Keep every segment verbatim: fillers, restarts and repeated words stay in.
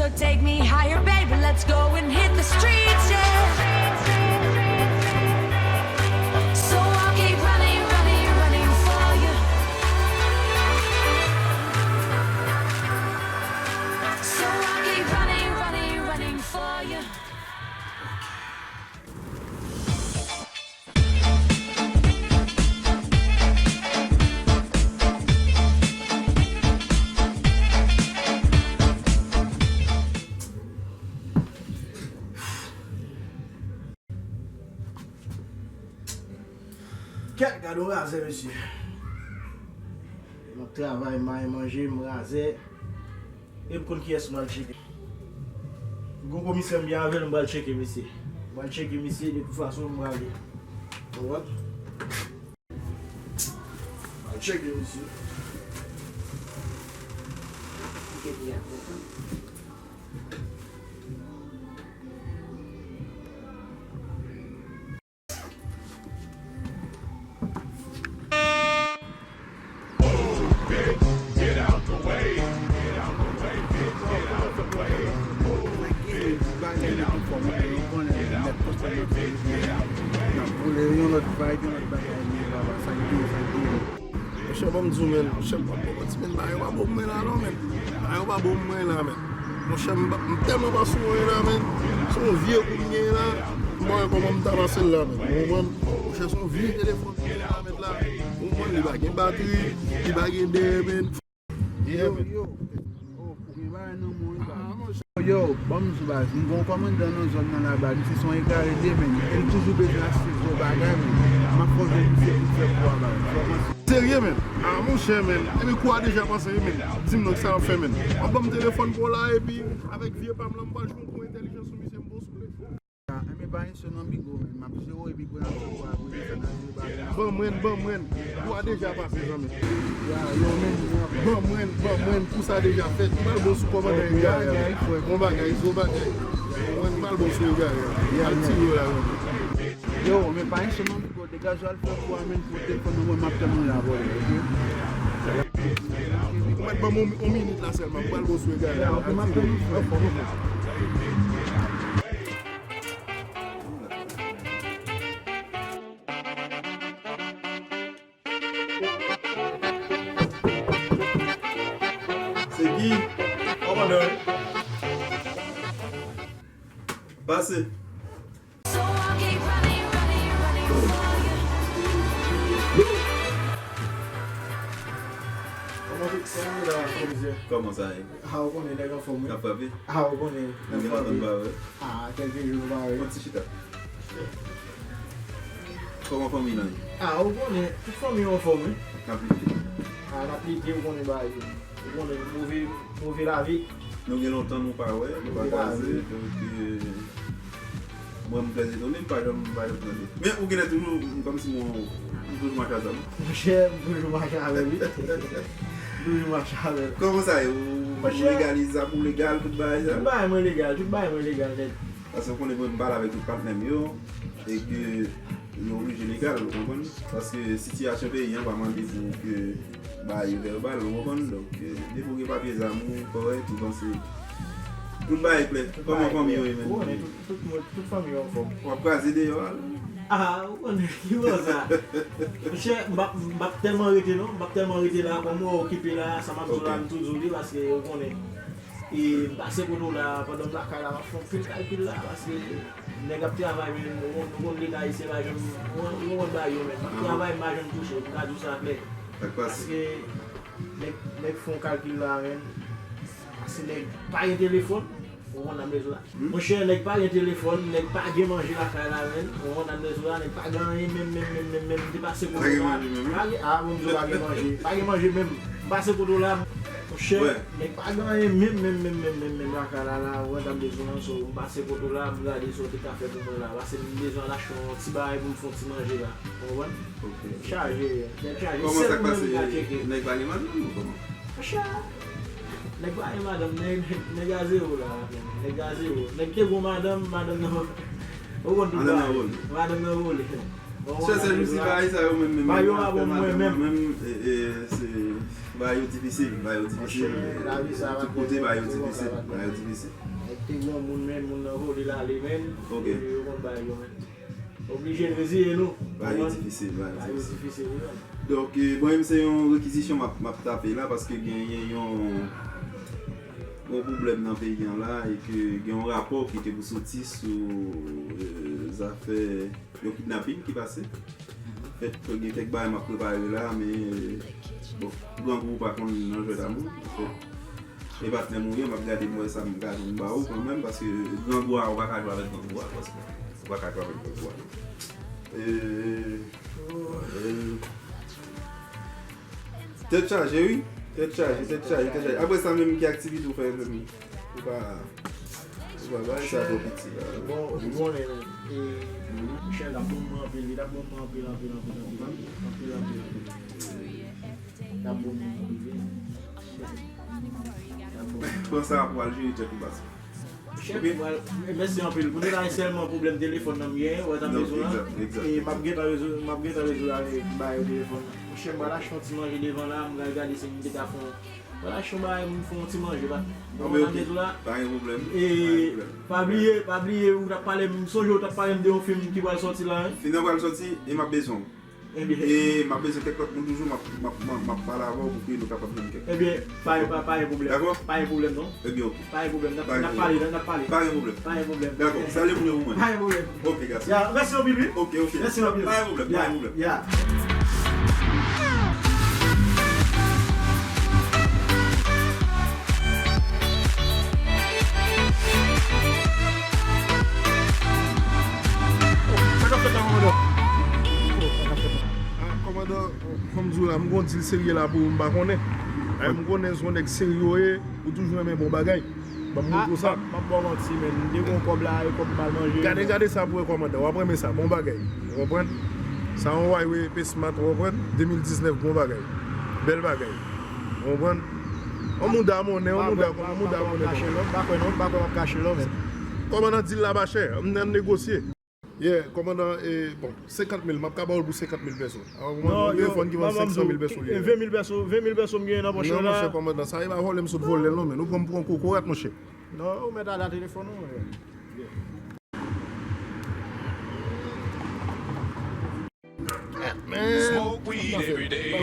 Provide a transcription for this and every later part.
So take me higher, baby, let's go and hit the streets, yeah. So I'll keep running, running, running for you. So I'll keep running, running, running for you. Kèt, gade yon razè, mesye. M ap travay, m mayen manje, m razè. E m konn kiyès m al tcheke. Gon komisè m gen avè l, m pral tcheke misye. M pral tcheke misye, de tout fason, m prale. Ou konprann? M pral tcheke misye. Monchè, ban m di w, menn. Monchè, ban m di w, menn. Bagay yo pa bon pou mwen la, non, menn. Bagay yo pa bon pou mwen la, menn. Monchè, m, m tèlman pa sou anyen la, menn. Se yon vye kou m gen la. M pa wè kòman m ta pase l la, menn. Ou konprann? Monchè, se yon vye telefòn m gen la, menn, la. Ou konprann? Li pa gen batri, li pa gen dèyè, menn. Yo, yo. Oh, ou gen bagay nan men w, wi, baz. Yo, ban m di w, baz, m gen yon kòmandan nan zòn nan la, baz. Misye se yon egare li ye, menn. E l toujou bezwen achte gwo bagay, menn. M ap fè w jwenn misye pou l fè kou a, baz. Fò w panse. Serye, menn? Ah, monchè, menn. Epi kou a deja pase, wi, menn. Di m non, kisa w ap fè, menn? W ap ban m telefòn pa w la, epi avèk vye pa m lan, m pral jwenn yon kou entèlijan sou misye, m bon sou li. Ah, men pa gen sou non, Bigo, menn. M ap jere w, Bigo, n ap jere w, ap jere w, n ap jere w. Ban mwen, ban mwen. Kou a deja pase, zanmi. Ya, yo, menn, yo. Ban mwen, ban mwen. Kou sa deja fèt. M pral bon sou kòmandan egare a. Bon bagay, bon bagay. Mwen, m pral bon sou egare a. Al tire w la, zanmi. Yo, men pa gen sou non, Bigo. Degaje w al fè kou a, menn, pou telefòn nan mwen, m ap tann ou la, bòy, oke? Ou mèt ban m yon, yon minit la sèlman, m pral bon sou egare a. Ya, oke, m ap tann ou, frè. Se ki? Kòmandan, wi. Pase. Kòman, kòman w ye la, komisè? Kòman sa ye? Ah, ou konnen, nèg anfòm, wi. K ap frape? Ah, ou konnen. Nan gen lontan nou pa wè. Ah, kèlke jou nou pa wè. Yon ti chita. Kòman fanmi lan ye? Ah, ou konnen, tout fanmi yo anfòm, wi. N ap lite. Ah, n ap lite, ou konnen bagay yo. Ou konnen, move, move lavi. Nou gen lontan nou pa wè, nou pa kwaze, donk, euh, mwen m trè etone, m pa janm, m pa janm tande. Men ou genlè toujou, m kòmsi mwen, m toujou mache a zam. Monchè, m toujou mache avè l, wi. M toujou mache avè l. Kòman sa ye? Ou, ou legalize zam ou legal, tout bagay sa? Tout bagay mwen legal, tout bagay mwen legal nèt. Paske ou konnen mwen m pale avèk tout patnè m yo, e ke yo oblije legal, ou konprann? Paske sitiyasyon peyi an pa mande pou ke bagay yo vèbal, ou konprann? Donk, euh, depi w gen papye zam ou kòrèk, ou panse tout bagay klè. Kòman fanmi yo ye menm? Ou konnen tout, tout moun, tout fanmi yo anfòm. W ap kraze deyò a la? Ah, ou konnen, ki bò sa? Monchè, m p ap, m p ap tèlman rete non, m p ap tèlman rete la, kòm mwen okipe la, sa m ap di w la, m tou di w li, paske ou konnen. E m pase kote w la, pandan m lakay la, m ap fè anpil kalkil la, paske nèg ap travay, men nou konn, nou konn leta ayisyen pa janm, nou konn, nou konn bagay yo, men m ap travay, m pa janm touche, m ka di w sa klè. Paske nèg, nèg fè yon kalkil la, men, paske nèg pa gen telefòn, ou konn nan mezon la. Monchè, nèg pa gen telefòn, nèg pa gen manje lakay la, men, ou konn nan mezon la, nèg pa gen anyen menm, menm, menm, menm, menm, m te pase kote w la. Pa gen manje menm? Pa gen, ah, bon, m di w pa gen manje, pa gen manje menm. M pase kote w la, monchè, nèg pa gen anyen menm, menm, menm, menm, menm, menm lakay la, la, ou wè, m bezwen an, so, m pase kote w la, m gade sa w te ka fè pou mwen la, paske m bezwen al achte yon ti bagay pou m fè yon ti manje la, ou konprann? Ok. Chaje, nèg chaje, sèl mwen menm m ka tcheke. Nèg pa gen madanm ou kòman? Monchè, nèg pa gen madanm, nèg, nèg a zewo la, nèg a zewo. Nèg te gon madanm, madanm nan, ou konn tout bagay. Madanm nan vole. Chè sè, jousi bagay sa yo menm, menm, bagay yo pa bon pou mwen menm. Menm, e, e, se, bagay yo difisil, bagay yo difisil. Tout kote, bagay yo difisil, bagay yo difisil. Nèg te granmoun, men moun nan vole l ale, men. Ok. Yo konn bagay yo, men. Oblije n reziye nou. Bagay yo difisil, bagay yo difisil. Donk, e, bon, se yon rekizisyon m ap, m ap tape la, paske genyen yon, yon pwoblèm nan peyi an la, e ke gen yon rapò ki te pou soti sou, e, zafè yon kidnaping ki pase. Fèt, gen kèk bagay m ap prepare la, men, bon, grangou pa konn nan jwèt a moun. Fèt, e patnè m ou ye, m ap gade m wè sa m ka jwenn ba ou kanmenm, paske grangou a, ou pa ka jwe avèk grangou a, paske ou pa ka jwe avèk grangou a. E, e, tèt chaje, wi. Tèt chaje, tèt chaje, tèt chaje. Apre sa menm, ki aktivite ou fè menm? Ou pa, ou pa bay sa twò piti la. Bon, ou konnen, e, Michel t ap bon moun anpil, li t ap bon moun anpil, anpil, anpil, anpil, anpil, anpil, anpil. T ap bon moun anpil, wi. T ap bon. Pran sa pou al jere tèt ou, baz. Chèf, mwen, mèsi anpil. Pou nou la, sèlman pwoblèm telefòn nan m gen, wè, t ap bezwen an. E m ap gentan rezo-, m ap gentan rezoud avèk ba yo telefòn nan. Monchè, m pral achte yon ti manje devan la, m pral gade si m te ka fè yon Vwala, chonbay, m fè yon ti manje, pa. Bon, men ok, pa gen pwoblèm. E, pa gen pwoblèm. Pa bliye, pa bliye, ou t ap pale m, m sonje ou t ap pale m de yon fim ki pral sòti la, wi. Fim nan pral sòti, e m ap bezwen w. Ebyen. E m ap bezwen kèk lòt moun toujou, m ap, m ap, m ap, m ap pale avè w pou ke nou kapab jwenn kèk. Ebyen, pa, pa, pa gen pwoblèm. Dakò? Pa gen pwoblèm, non. Ebyen, ok. Pa gen pwoblèm, n ap, n ap pale, n ap pale. Pa gen pwoblèm. Pa gen pwoblèm. Dakò, salye moun yo pou mwen. Pa gen pwoblèm. Ok, gason. Ya, mèsi anpil, wi. Ok, ok. Mèsi anpil. Pa gen pwoblèm, pa gen pwoblèm. Ya. Sa k ap fèt la, kòmandan? Oh, sa k ap fèt la. Ah, kòmandan, kòm di w la, m gon dil serye la pou ou, m pa konnen. Ay, m konnen se yon nèg serye w ye, ou toujou renmen bon bagay. Ban m montre w sa. M ap ba w manti, men. M te gon kòb la, e kòb m al manje. Gade, gade sa pou wè, kòmandan. W ap renmen sa. Bon bagay. Ou konprann? Sa yon Huawei P Smart, ou konprann? De mil diznèf, bon bagay. Bèl bagay. Ou konprann? On mouda monnen, on mouda, on mouda monnen. M pa kwè non, m pa kwè w ap kache lò, men. Kòmandan, dil la pa chè. M nan negosye. Yeah, kòmandan, e, bon, senkant mil, m ap ka ba w l pou senkant mil pèso. Avan, kòmandan, yon telefòn ki vann senk san mil pèso li ye. Ven mil pèso, ven mil pèso m genyen nan pòch mwen la. Non, monchè, kòmandan, sa e pa vòlè m sot vòlè l non, men. Ou pran m pou yon kokorat, monchè. Non, ou mèt ale a telefòn ou, monchè. Yeah, man. Smoke weed every day.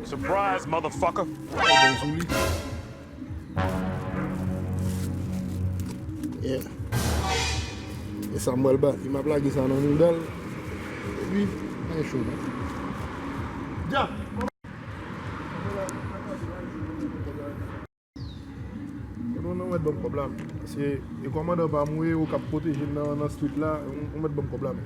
Surprise, motherfucker. Yeah. E sa m pral ba li, m ap lage sa nan mouda l. Epi, pa gen cho non. Dja! Kote w nan mèt ban m kòb la, men? Paske e kòmandan pa m ou ye, ou k ap pwoteje m nan, nan street la, ou, ou mèt ban m kòb la, men.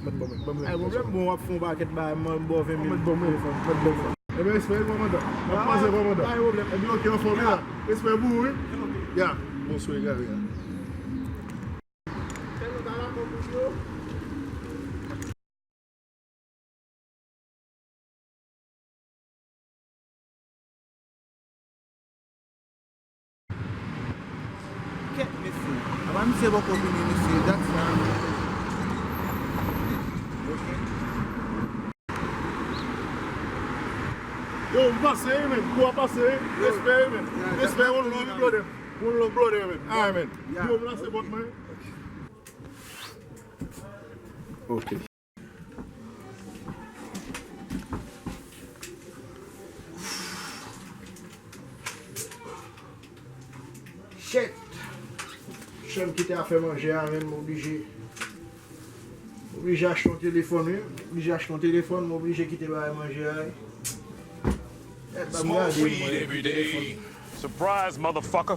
Mèt ban m, ban m. Ay, pwoblèm, bon, w ap fè yon pakèt bagay, m, m ba w ven mil. Ou mèt ban m, mèt ban m. Ebyen, respè, kòmandan. M ap panse, kòmandan. Pa gen pwoblèm. Ebyen, ok, anfòm, ya. Respè pou ou, wi. Ya. Bonswa, egare, ya. Kèt, mesye. Apa misye poko vini, mesye? Dat sa. Ok. Yo, m pase, wi, men. Kou a pase, wi. Respè, wi, men. Respè, yon long, wi, blòdè. Yon long, blòdè, men. Ay, men. Yo, m lanse bòt mwen. Ok. Shit! Chè m kite afè manje a, men m oblije. M oblije achte yon telefòn, wi. M oblije achte yon telefòn, m oblije kite bagay manje a, wi. Eh, ban m gade, mwen, telefòn. Surprise, motherfucker.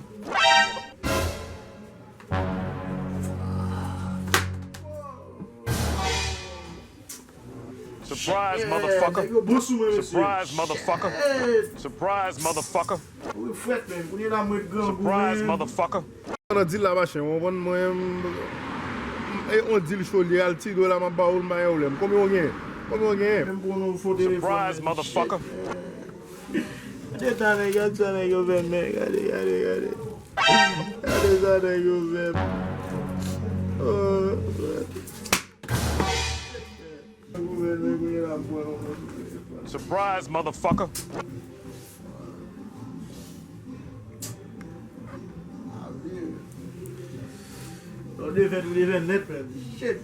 Surprise, motherfucker. Surprise, motherfucker. Surprise, motherfucker. Wi, frèt, men. Kounye la, mwen grangou, men. Surprise, motherfucker. Nan dil la, machin, ou konprann mwen, e on dil cho li al ti do la, m ap ba ou l, m pa gen pwoblèm. Konbyen w genyen? Konbyen w genyen? Menm pou nou fo telefòn. Surprise, motherfucker. Gade sa nèg, gade sa nèg yo fè m, men. Gade, gade, gade, gade. Gade sa nèg yo fè m. Oh. Surprise, motherfucker. Ou devèn, ou devèn nèt, frè. Shit.